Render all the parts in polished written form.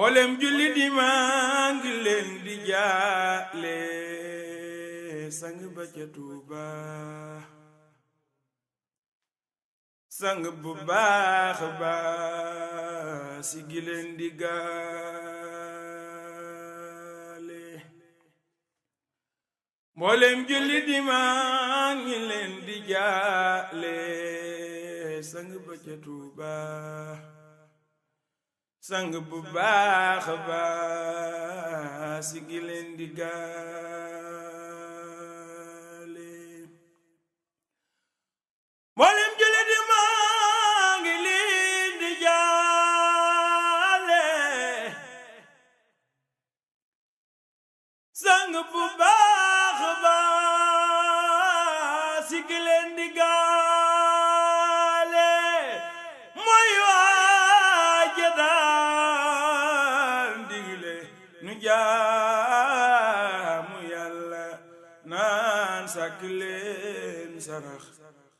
mboolem jullit yi maa ngi leen di jaale sang ba ca Tuuba sang bu baax ba si gi leen di gaale mboolem jullit yi maa ngi leen di jaale sang ba ca Tuuba sang bu baax ba si gi leen di gaale mboolem jullit yi maa ngi leen di jaale sang bu baax ba si gi leen di gaale mooy waaja daan digle nu jaamu Yàlla naan sàkk leen sarax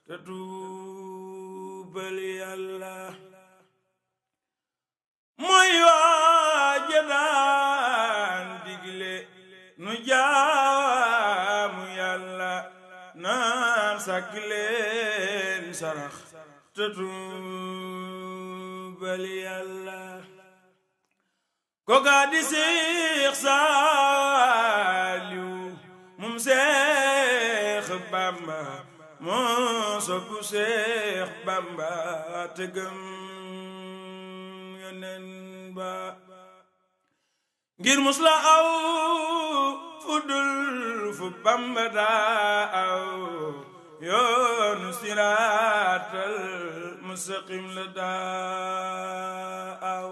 te tuubal Yàlla mooy waaja daan digle nu jaamu Yàlla naan sàkk leen sarax te tuubal Yàlla koka di Seex Saaliw moom Seex Bamba moo soppu Seex Bamba te gëm Yonent ba ngir musla aw fudul fu Bamba daa aw yoonu siraatal mustaqim la daa aw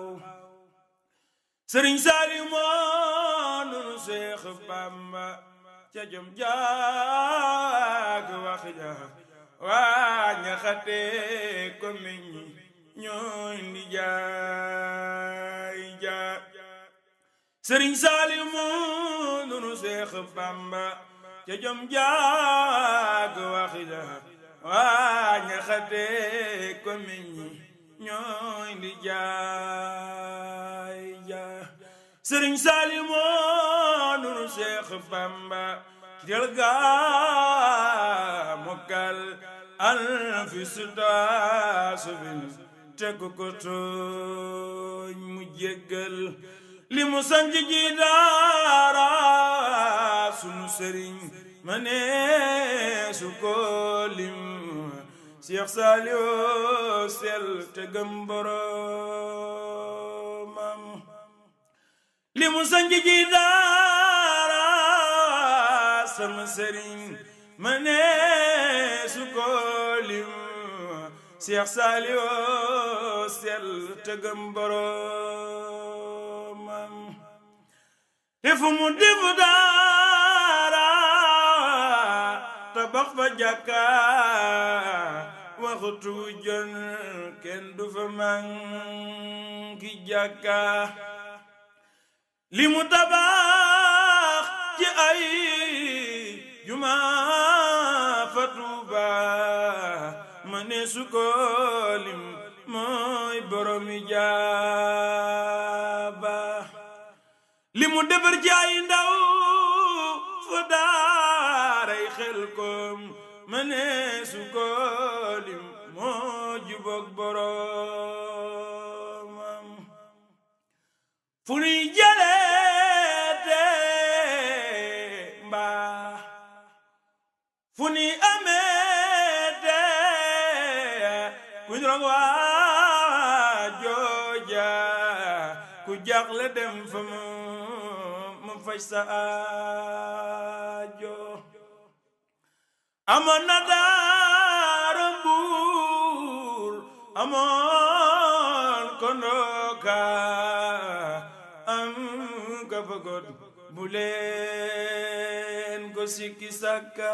Sëriñ Saaliw moo nunu Seex Bamba ca jom jaag wax ja waa ñaxate ko meññi ñooy ndi jaay ja Sëriñ Saaliw moo nunu Seex Bamba ca jom jaag wax ja waa ñaxate ko meññi ñooy ndi jaay ja Sëriñ Saaliw moo nunu Seex Bamba jël gaa mokkal alfi sutaasubin tegu ko tooñ mu jéggal li mu sanj ji daara sunu sëriñ ma nee su ko lim Seex Saaliw sel te gëm boromam li mu sanj ji daara sama sëriñ ma nee su ko lim Seex Saaliw sel te gëm boromam te fu mu dim daara tabax fa jàkka waxtu jon kenn du fa manki jàkka li mu tabax ci ay juma fa Tuuba ma ne su ko lim mooy boromi jaaba li mu defar ci ay ndaw fa daaray Xelkom ma ne su ko lim moo jubóog boromam fu nuy jëleete mbaa fu nuy ameete kuñ rog waa jooja ku jaxle dem fa mu faj sa aajo amoon na daara Mbuur amoon ko Ndooka am ka fagot bu leen ko sikki sakka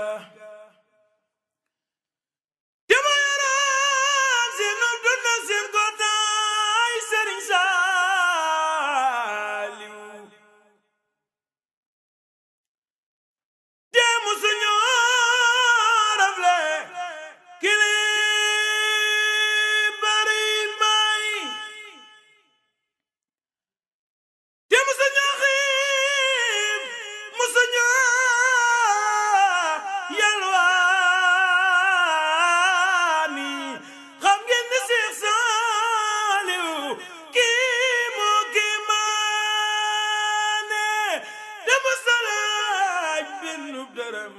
dërëm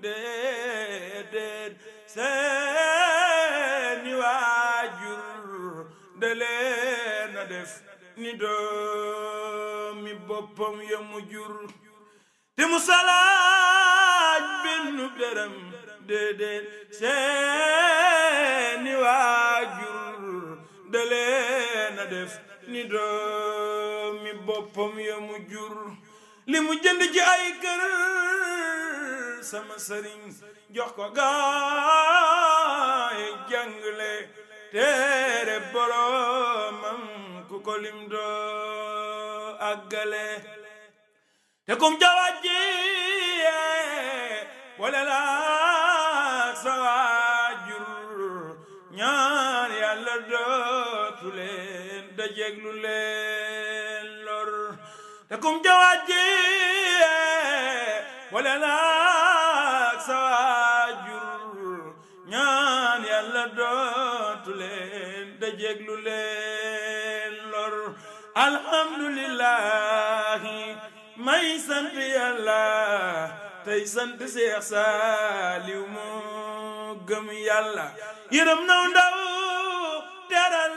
déedéet seeni waajur da leen a def ni doomi boppam ya mu jur te mu salaaj benn dërëm déedéet seeni waajur da leen a def ni doomi boppam ya mu jur li mu jënd ci ay kër sama sëriñ jox ko gaay jàngale téere boromam ku ko lim doo àggale te kum jawaji wala la sa waajur ñaan yàlla dootu leen dajeglu leen lor te kum jawaji wala la sa waajur ñaan yàlla dootu leen dajeglu leen lor alhamdulillahi may sant yàlla tey sant Seex Saaliw moo gëm yàlla yërëm naw ndaw teral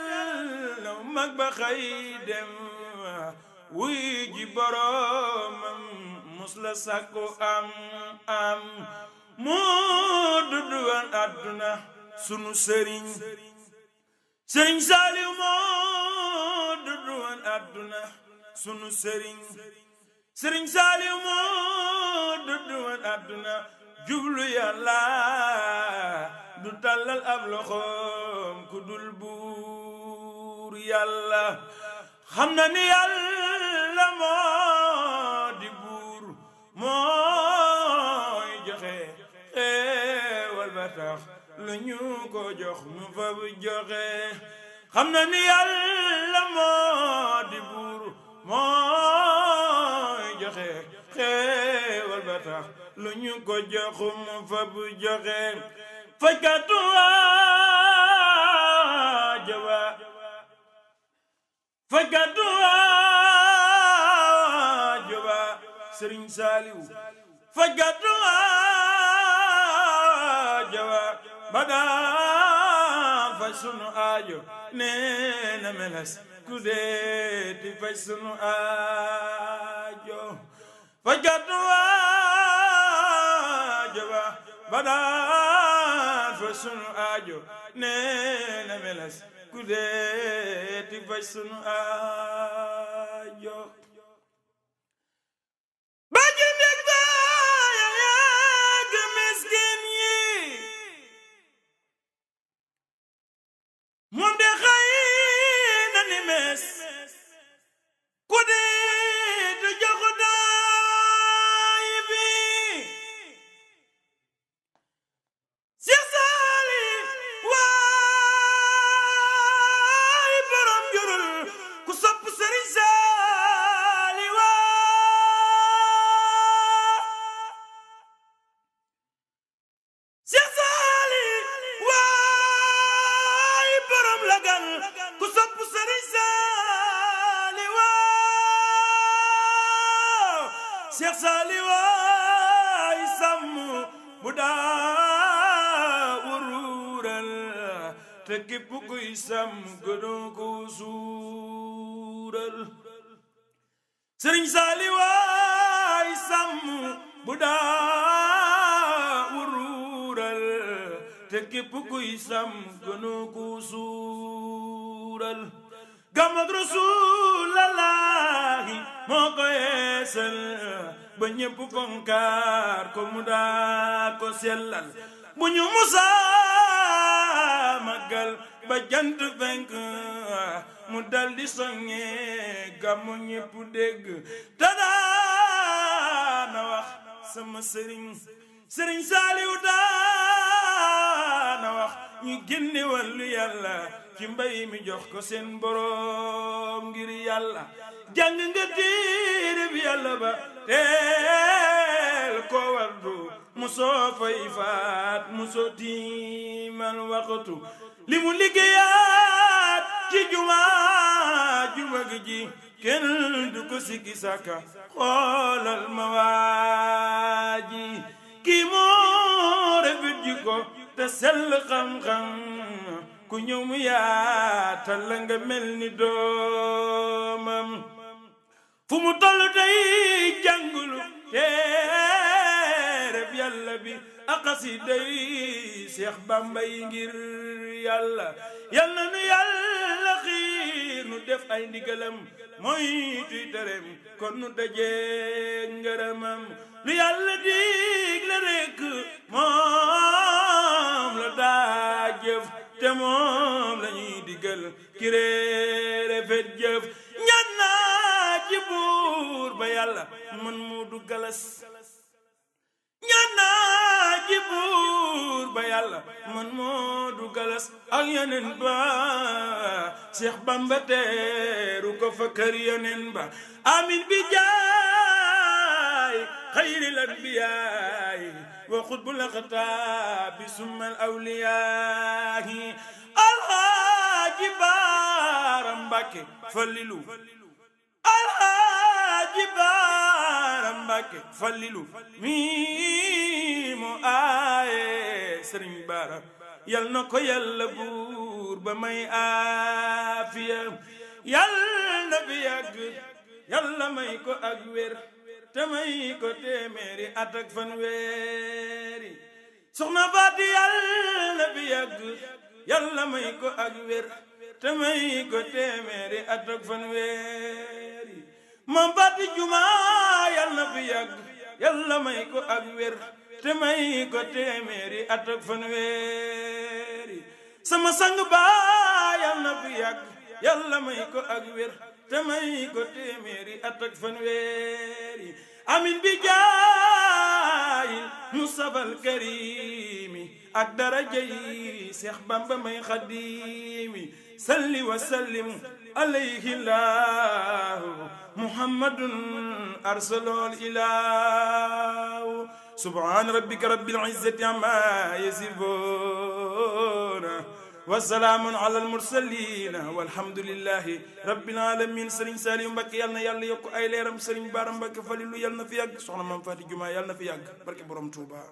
naw mag ba xëy dem wuy ji boromam mus la sàkku am moo dudd woon àdduna sunu sëriñ Saaliw moo dudd woon àdduna sunu sëriñ Saaliw moo dudd woon àdduna jublu yàlla du tàllal ab loxoom ku dul buur yàlla xam na ni yàlla moo di buur mooy joxe xéewal ba tax lu ñu ko jox mu fa bu joxe xam na ni yàlla moo di buur mooy joxe xéewal ba tax lu ñu ko jox mu fa bu joxe fajkatu aajo ba fajkatu aajo ba Sëriñ Saaliw fajkatu aajo ba daa faj sunu aajo nee na meles ku dee ti faj sunu aajo fajkatu aajo ba daa faj sunu aajo nee na meles ku dee ti faj sunu aajo ba jëndeg ba yàgg miskin yi moom de xëy na ni mes ku dee tu joxu daay bi Seex Saaliw waay borom jurul ku sopp Sëriñ Saaliw Seex Saaliw waay borom lagal ku sopp Sëriñ Saaliw Seex Saaliw waay sàmm bu daa wuruural te képp kuy sàmm gënoo ko suural Sëriñ Saaliw waay sàmm bu daa wuruural te képp kuy sàmm gënoo ko suural Gàmmu Rasuulullaahi moo ko yeesal ba ñépp fonkaar ko mu daa ko sellal bu ñu musaa màggal ba jant fenk mu daldi soññe gàmmu ñépp dégg te daana wax sama sëriñ Saaliw daana wax ñu génne wàllu yàlla ci mbay mi jox ko seen boroom ngir yàlla jàng nga téere bi yàlla ba teel ko wardu musoo fay faat musoo tiimal waxtu li mu liggéeyaat ci juma gi kenn du ko sikki sàkka xoolal ma waaji kii moo rafet jikko te sell xam-xam ku ñëw mu yaatal la nga mel ni doomam fu mu toll tey jàngulu téereb yàlla bi ak xasida yi Seex Bamba yi ngir yàlla yal na nu yàlla xiir nu def ay ndigalam mooy tuy tereem kon nu dajee ngërëmam lu yàlla digle rekk moom la daa jëf te moom la ñuy digal ki rafet jëf ñaan naa ci buur ba yàlla man Moodu Galas ñaan naa ci buur ba yàlla man Moodu Galas ak yeneen ba Seex Bamba teeru ko fa kër yeneen ba amin bi jaay xayril anbiyaay wa xutbul aqtaabi summal awliyaahi alxaaji Baara Mbàkke Fallilu alxaaji Baara Mbàkke Fallilu mi mu aaye Sëriñ Baara yal na ko yàlla buur ba may aafiya yal na fi yàgg yàlla may ko ak wér te may ko téeméeri at ak fanweeri soxna Faati yàlla fi yàgg yàlla may ko ak wér te may ko téeméeri at ak fanweeri Maam Faati Juma yàlla fi yàgg yàlla may ko ak wér te may ko téeméeri at ak fanweeri sama sang ba yàlla fi yàgg yàlla may ko ak wér te may ko téeméeri at ak fanweeri amin bi jaayil Mustafal Karimi ak daraja yi Seex Bamba may Xadimi salli wa sallim alayhi llahu Muhammadun arsalol ilahu subhana rabbika rabbil izzati amma yasifuna wa salaamun ala almursalina walhamdulillahi rabbil alamin Sëriñ Saliou Mbacké yal na yàlla yokk ay leeram Sëriñ Baara Mbacké Fallilu yal na fi yàgg soxna Maam Faati Juma yal na fi yàgg barke borom Tuuba